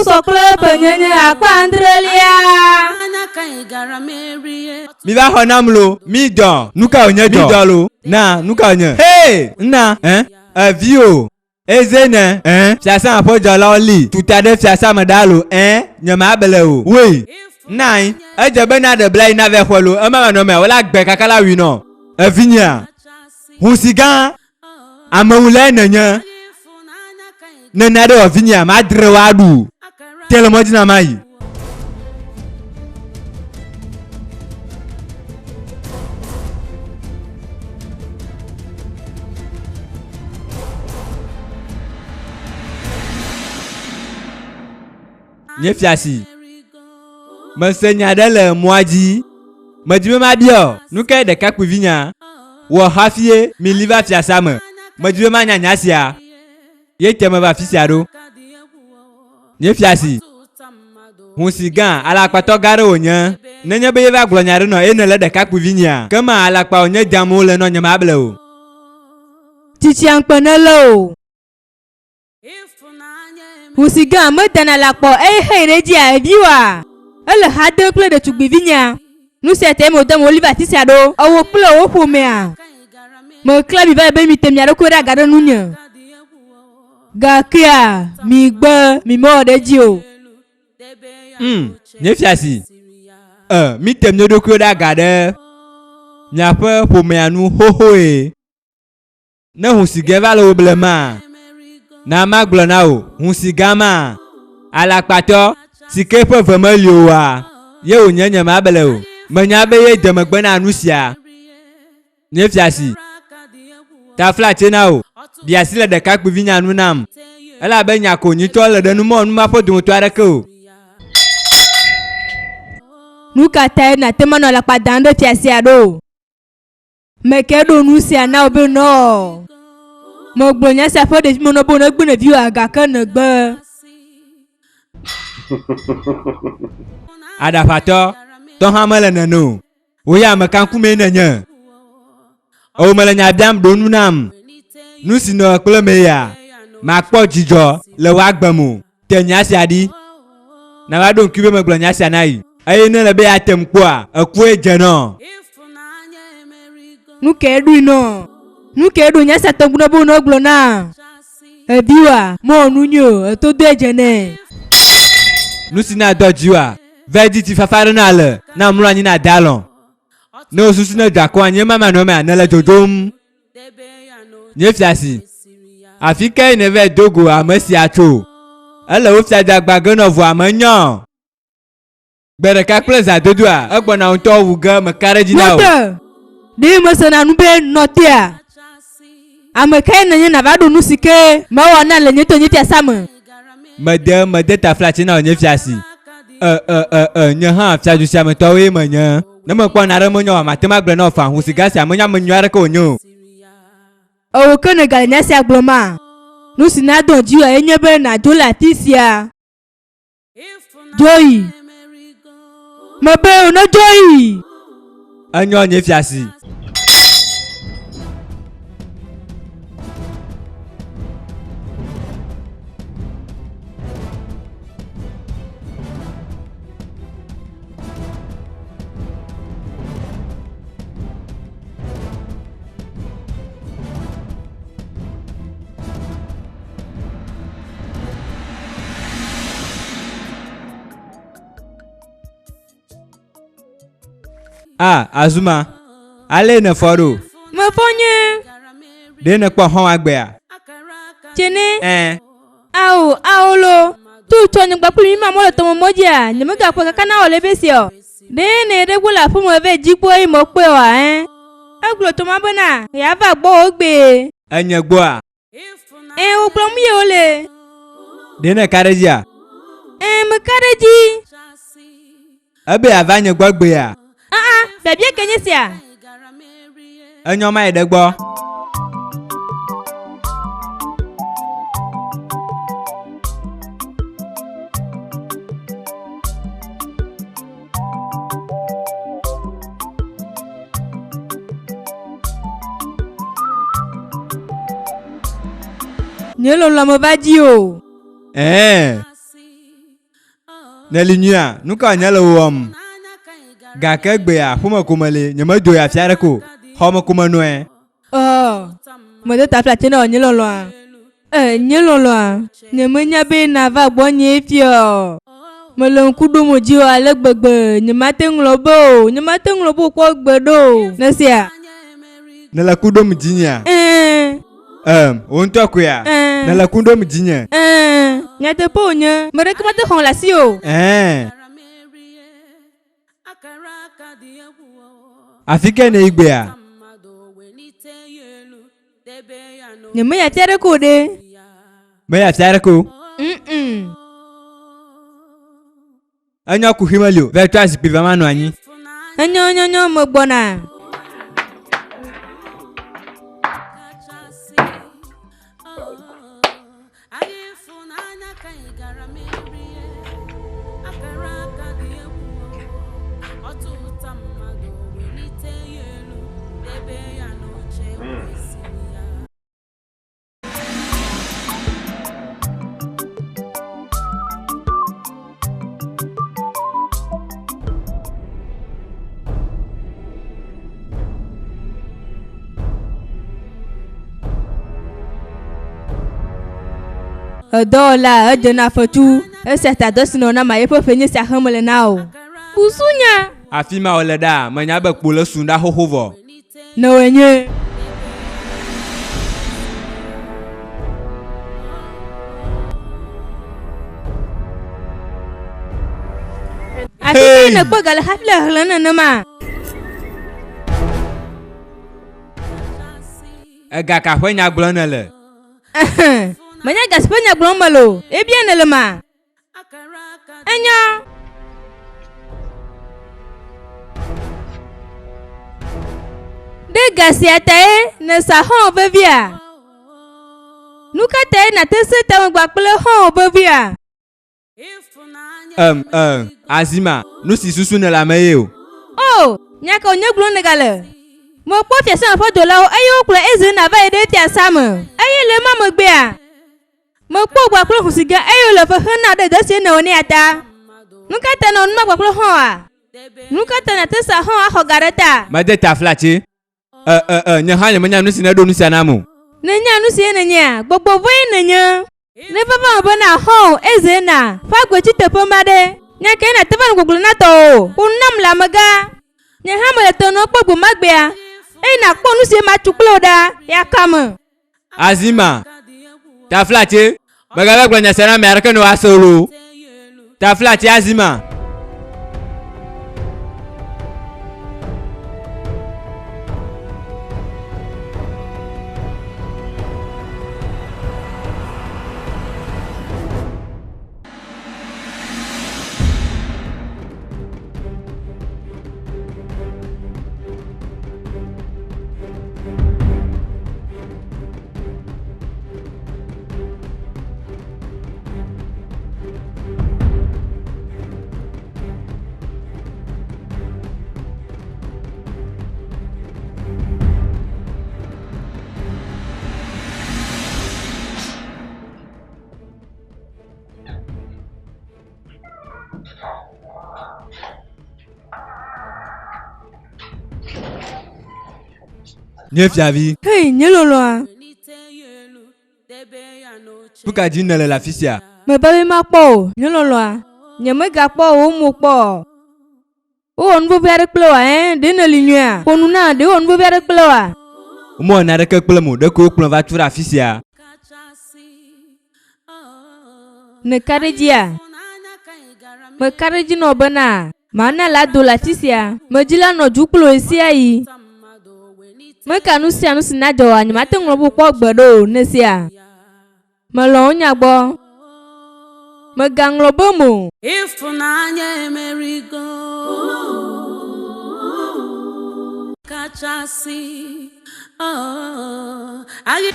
sɔ kple eƒe nyenye akpa adrelia. Mi va xɔ nam lo, mi dɔ. Nu ka wònye dɔ? Mi dɔ lo. Na, nu ka wònye? Hee! Nna, ɛ? Evi o. Eze ne, ɛ? Fiasã ƒe dzɔlawo li tuta ɖe fiasã me ɖaa lo, ɛ? Nyemable o. Woi! Nna anyi. Edze be naɖe bla yi navɛ xɔe lo, ema manɔmea, wola gbe kaka la wui nɔ. Evinyea, husi gã, amewulae nènye. Ne naɖe wɔ vinyea, madre wò aɖu. Te le mɔ dzi na mayi. Nye fiasi, mese nya aɖe le mɔa dzi. Medi be mabiɔ, nu kae ɖekakpuivinya wɔ hafie mili va fiasa me? Medi be manya nya sia. Ye te meva afi sia ɖo. Nye fiasi, husi gã, alakpatɔ gã aɖe wònye. Nenye be yeva gblɔ nya aɖe nɔ eye nèlé ɖekakpuivinyea, ke ma alakpa wònye dam wole nɔ nyemable o. Tsitsia ŋukpe nelé o. Husi gã medana alakpa o eye xeyi ɖe edzia, eviwòa? Ele xa dem kple ɖetugbivinyea. Nu sia tae mewòde mewoli va afi sia ɖo. Ewò kple wò ƒomea, meklã mi va yi be mite mia ɖokuiwo ɖe aga ɖe nunye. Gakea, migbe, mimewɔ ɖe edzi o. Ŋ, nye fiasi, e, mite mia ɖokuiwo ɖe aga ɖe miaƒe ƒomea nu xoxoe. Ne hũsigɛ va le wò blemaa, na magblɔ na wò, hũsigã ma, alakpatɔ, si ke eƒe ve meli oa, ye wònye nyemable o. Menya be ye de megbe na nu sia. Nye fiasi, taflatse na wò, ɖi asi le ɖekakpuivinya nu nam, elabe nya ko nyitɔ le ɖe nu mɔ nu ma ƒe dometɔ aɖeke o. Nu ka tae nàte ŋu anɔ alakpa dam ɖe fiasia ɖo? Meke ɖo nu sia na wò be nɔ. Megblɔ nya sia ƒe ɖevime nɔ be negbe ɖeviwoa gake negbe. Aɖaʋatɔ, tɔ hã mele nene o. Wò ya ame ka ŋkumee nènye? Ewò mele nya biam ɖo nu nam. Nu si nɔ kple mee ya, makpɔ dzidzɔ le wò agbe me o. Te nya sia ɖi. Nava ɖo ŋkui be megblɔ nya sia na yi. Eye ne ele be yeatem kpɔa, ekue dze nɔ. Nu kae ɖoe nɔ? Nu kae ɖo nya sia tɔgbi nɔ be wònɔ egblɔ na eviwòa? Mewɔ nu nyui o, etodoe dze nɛ. Nu si na dɔ dziwòa, va dzi ŋutifafa aɖe na le, na mlɔ anyi nàde alɔ̃. Ne wò susu nedze akɔ anyi ema manɔmea, nèle dzodzom. Nye fiasi, afi kae nèvae do go ame sia tso? Ele wò fiadzagba ge nɔ vɔa menya o. Gbe ɖeka kple zãdodoa, egbɔna ŋutɔ wu ge, meka ɖe edzi na wò. Nɔ te! Ɖe mesena nu be nɔ tea? Ame kae nènye nàva ɖu nu si ke mewɔ na le nye to nye fiasa me? Mede, mede taflatse na wò nye fiasi. E, e, e, e, nye hã fiadu sia me tɔwoe menye. Ne mekpɔ naɖe menye oa, mate ŋu agblɔe na wò faa, ʋu siga sia menye ame nyui aɖeke wònye o. Ewò ke nègale nya sia gblɔma? Nu si nadɔ dziwòa ye nye be nàdzo le afi sia. Dzo yi. Mebe wò nedzo yi. Enyɔ nye fiasi. A, Azuma, ale nèfɔ ɖo? Mefɔ nyuie. Ɖe nèkpɔ xɔ̃wòa gbea? Tsene. Ẽ. Ao, ao lo. Tu tsɔ nye kpakple mi mamɔ le tɔmɔ mɔ dzia, nyemegakpɔe kaka na wɔ le be sia o. Ɖe ne ɖe go le aƒeme vɛ dzi kpɔ eye mekpɔe oa, ẽ? Egblɔ tɔma bena, yeava gbɔwò egbee. Enye gbɔa? Ẽ, wògblɔ nu ye wole. Ɖe nèka ɖe edzia? Ẽ, meka ɖe edzi. Ebe yeava nye gbɔ egbea? Aa, biabia kae nye sia? Enyɔ mayi ɖe gbɔ. Nye lɔlɔ̃ meva dzi o. Ɛ̃. Nèli nyuia? Nu ka wònye le wò wɔm? Gake egbea, aƒeme ko meli, nyemedo yi afi aɖeke o. Xɔme ko menɔe. Ɔ, medo taflatse na wò, nye lɔlɔ̃a. E, nye lɔlɔ̃a, nyemenya be nàva gbɔnyee fia o. Mele ŋku ɖom wò dzi ale gbegbe, nyemate ŋlɔ be o, nyemate ŋlɔ be o kpɔ gbeɖe o. Nèsea? Nèle ku ɖom dzinyea? Ɛ̃. Em, wò ŋutɔ koea? Ɛ̃. Nèle ku ɖom dzinye? Ɛ̃, nyateƒe wònye, ame ɖeke mate xɔ le asiwò o. Ɛ̃. Afi kae nèyi gbea? Nyemeyi afi aɖeke o ɖe. Meyi afi aɖeke o. Mm-mm. Enyo kuxi meli o. Vɛ trɔ azikpui va manɔ anyi. Enyo, enyo, enyo, megbɔna. Edɔwɔla edze na fetu. Esia ta dɔ si nɔ na ma yeƒe ƒe nye sia xem mele na wò. Busunya! Afi ma wòle ɖaa, menya be kpo le sum ɖa xoxo vɔ. Ne wòe nye. Afi kae nèkpɔ ga le hafi le xlẽm nenema? Ega ka ƒe nya gblɔm nèle? Ɛhɛ̃, menye ga si ƒe nya gblɔm mele o. Ebia nèle ma? Enyo. Ɖe ga sia tae nèsa xɔ̃wò vevia? Nu ka tae nàte sẽ tamegba kple xɔ̃wò vevia? Em, em, Azima, nu si susu nèle ame ye o. O, nya ka wònye gblɔm nègale? Mekpɔ fiasã me ƒe dɔlawo eye wokplɔ Ezrina va yi ɖe fiasã me. Eye le ema megbea, mekpɔ wò kpakple hũsigã eye wòle fe xem na wò ɖe dɔ si nèwɔ nɛ ta. Nu ka ta nèwɔ nu ma kpakple xɔ̃wòa? Nu ka ta nàte sa xɔ̃wò axɔ ga ɖe ta? Mede taflatse. E, e, e, nye hã nyemenya nu si nèɖo nu sia nam o. Nènya nu si nènyea? Gbɔgbɔ vɔ̃e nènye. Ne vava me bena xɔ̃wò Ezena ƒe agbe tsi teƒe ma ɖe, nya kae nàte va nɔ gbɔgblɔm na tɔwò? Ƒo nu nam le amegã. Nye hã mele te nɔm kpɔ gbe ma gbea, eye nàkpɔ nu si matu kple wò ɖa yakame. Azima, Taflatse, mègava gblɔ nya sia na ame aɖeke ne wòase o loo. Taflatse Azima. Nye fiavi. Hei, nye lɔlɔ̃a. Nu ka dim nèle le afi sia? Meva be makpɔ wò, nye lɔlɔ̃a. Nyemegakpɔ wò mo kpɔ o. Wowɔ nu vevi aɖe kple wòa? Ɛ̃, ɖe nèli nyuiea? Ƒo nu nam, ɖe wowɔ nu vevi aɖe kple wòa? Womewɔ naneke kplem o, ɖeko wokplɔm va tu ɖe afi sia. Nèka ɖe edzia? Meka ɖe edzi na wò bena mana la do le afi sia. Medi la nɔ du kple wò ɣesiaɣi. Meka nu sia nu si nadzɔ oa, nyemate ŋu ŋlɔ be wòkpɔ gbeɖe o, nèsea? Melɔ̃ wò nya gbɔ. Mègaŋlɔ bem o. Ịfụnanya emerigo kachasị oh, agha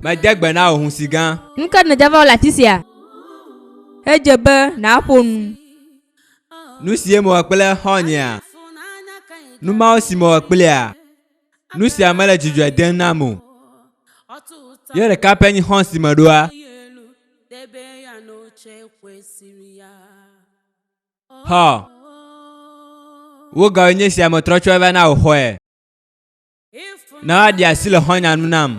Mede gbe na wò husi gã. Nu ka nèdze va wɔ le afi sia? Edze be nàƒo nu. Nu sie mewɔ kple xɔ̃nyea? Nu mawo si mewɔ kplia? Nu sia mele dzidzɔe dem nam o. Ye ɖeka pɛ nyi xɔ̃ si meɖoa? Xɔ. Wò gawoe nye esia metrɔ tsɔe va na wò xɔe. Na woaɖe asi le xɔ̃nya nu nam.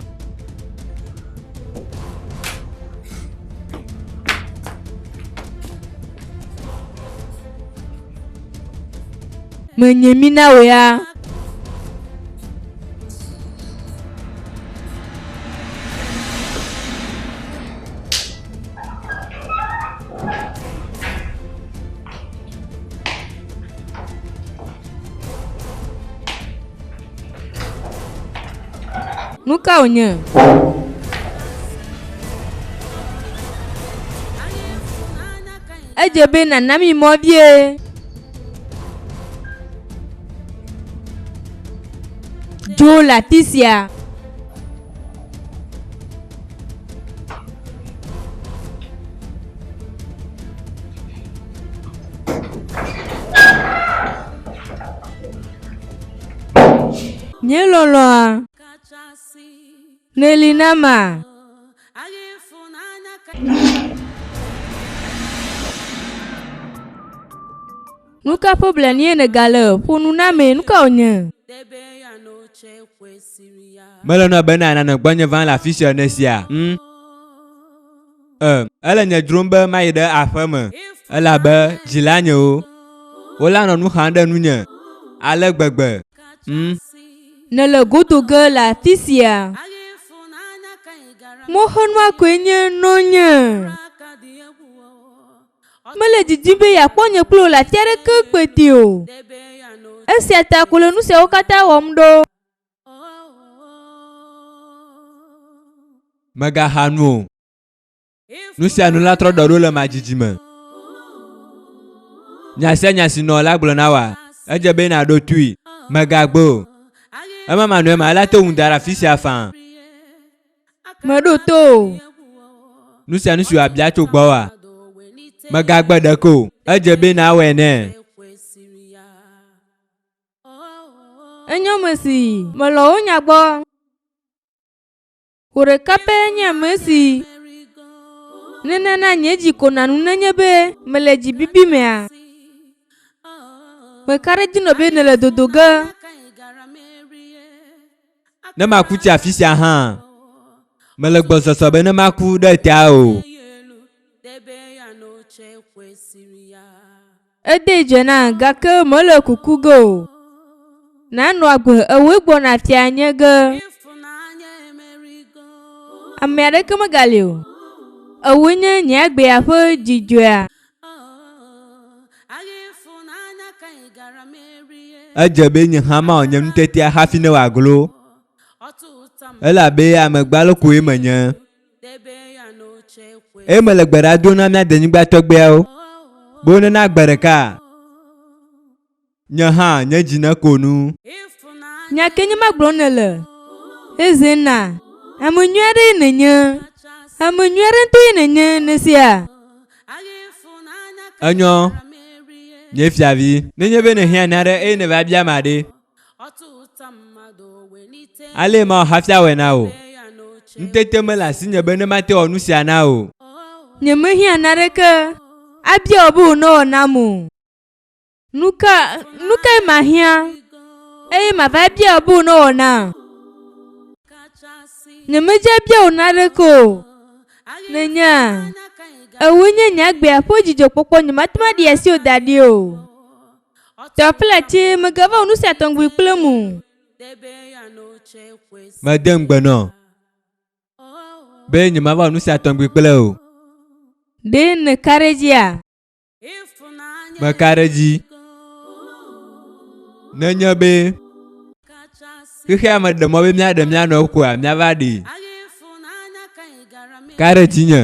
Menye mi na wò ya. Nu ka wònye? Edze be nàna mi mɔ vie. Dzo le afi sia. Nye lɔlɔ̃a, nèli nama? Nu ka ƒe blanuie nègale? Ƒo nu na amee, nu ka wònye? Mele nɔ be nànɔ gbɔnye vam le afi sia ene sia? Ŋ? E, ele nye dzrom be mayi ɖe aƒe me, elabe dzilanyewo, wolanɔ nu xam ɖe nunye ale gbegbe. Ŋ? Nèle go do ge le afi sia. Mɔxenua koe nye nɔnye. Mele didim be yeakpɔ nye kple wò le afi aɖeke kpeti o. Esia ta ko le nu siawo katã wɔm ɖo. Mègaxa nu o. Nu sia nu la trɔ ɖɔ ɖo le madzidzi me. Nya sia nya si nɔ la gblɔ na wòa, edze be nàɖo toe. Mègagbe o. Ema manɔe ma, ela te ŋu da ɖe afi sia faa. Meɖo to o. Nu sia nu si wòabia tso gbɔwòa, mègagbe ɖeke o. Edze be nàwɔe nɛ. Enyo ame si melɔ̃ wò nya gbɔ. Wò ɖeka pɛ nye ame si nenana nye dzi kona nu nenye be mele dzi bibi mea. Meka ɖe edzi nɔ be nèle dodo ge. Ne maku tsi afi sia hã, mele gbɔsɔsɔ be ne maku ɖe ta o. Ede dze na gake mele kuku ge o. Nanɔ agbe ewoe gbɔna fia nye ge. Ame aɖeke megali o. Ewoe nye nye agbea ƒe dzidzɔea. Edze be nye hã mawɔ nye nutetea hafi ne wòaglo, elabe ame gbalo koe menye. Eye mele gbe ɖa dom na mía denyigba tɔgbuiawo be wonena gbe ɖeka nye hã nye dzi neko nu. Nya kae nye ma gblɔm nèle? Ezena, ame nyui aɖee nènye. Ame nyui aɖe ŋutɔe nènye, nèsea? Enyo, nye fiavi, nenye be nèhiã nane eye nèva biam aɖe, alee mawɔ hafi awɔe na wò. Ŋutete mele asinye be ne mate wɔ nu sia na wò. Nyemehiã naneke abia wò be wò newɔ nam o. Nu ka, nu kae mahiã eye mava bia wò be wò newɔ nam? Nyemedze abia wò naneke o. Nènyaa, ewòe nye nye agbea ƒe dzidzɔkpɔkpɔ, nyemate ŋu aɖi asiwò da ɖi o. Tɔflatse, mègava wɔ nu sia tɔgbi kplim o. Mede ŋugbe nɔ be nyemava wɔ nu sia tɔgbi kple o. Ɖe nèka ɖe edzia? Meka ɖe edzi. Nenye be xexea me ɖe mɔ be míaɖe mía nɔewo koa, míava ɖee. Ka ɖe dzinye.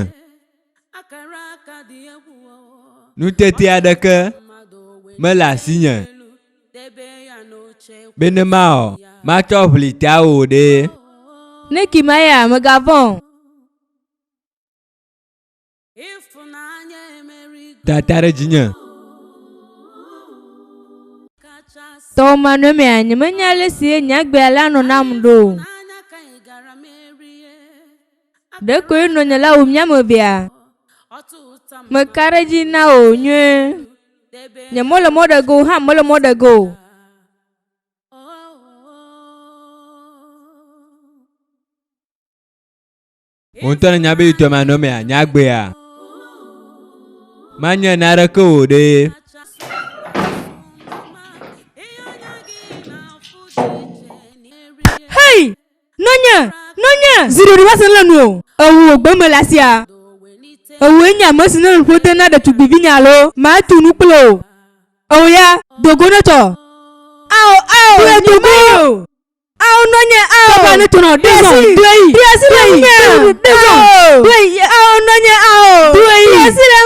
Nutete aɖeke mele asinye be ne mawɔ matsɔ ʋli tawò ɖe. Ne kima ya, mègavɔ̃ o. Tata ɖe dzinye. Tɔwò manɔmea, nyemenya ale si ye nye agbe alea nɔ nam ɖo o. Ɖekoe nɔnye la wu mía ame evea. Meka ɖe edzi na wò nyuie. Nyemele mɔ ɖe ge o hã mele mɔ ɖe ge o. Wò ŋutɔ nènya be yi tɔ manɔmea, nye agbea manye naneke o ɖe. Hei! Nɔnye! Nɔnye! Zi ɖoɖi va se le nu o. Ewu wò gbe me le asia. Ewòe nye ame si ne nuƒo de na ɖetugbivinye alo matu nu kple o. Ewò ya, do go ne tsɔ. Ao, ao, nye do go. Ao, nɔnye, ao. Papa ne tɔnɔ, ɖe zɔn, doe yi. Ɖe asi le ŋunye. Ɖe zɔn, doe yi. Ao, nɔnye, ao. Doe yi. Ɖe asi le ŋunye.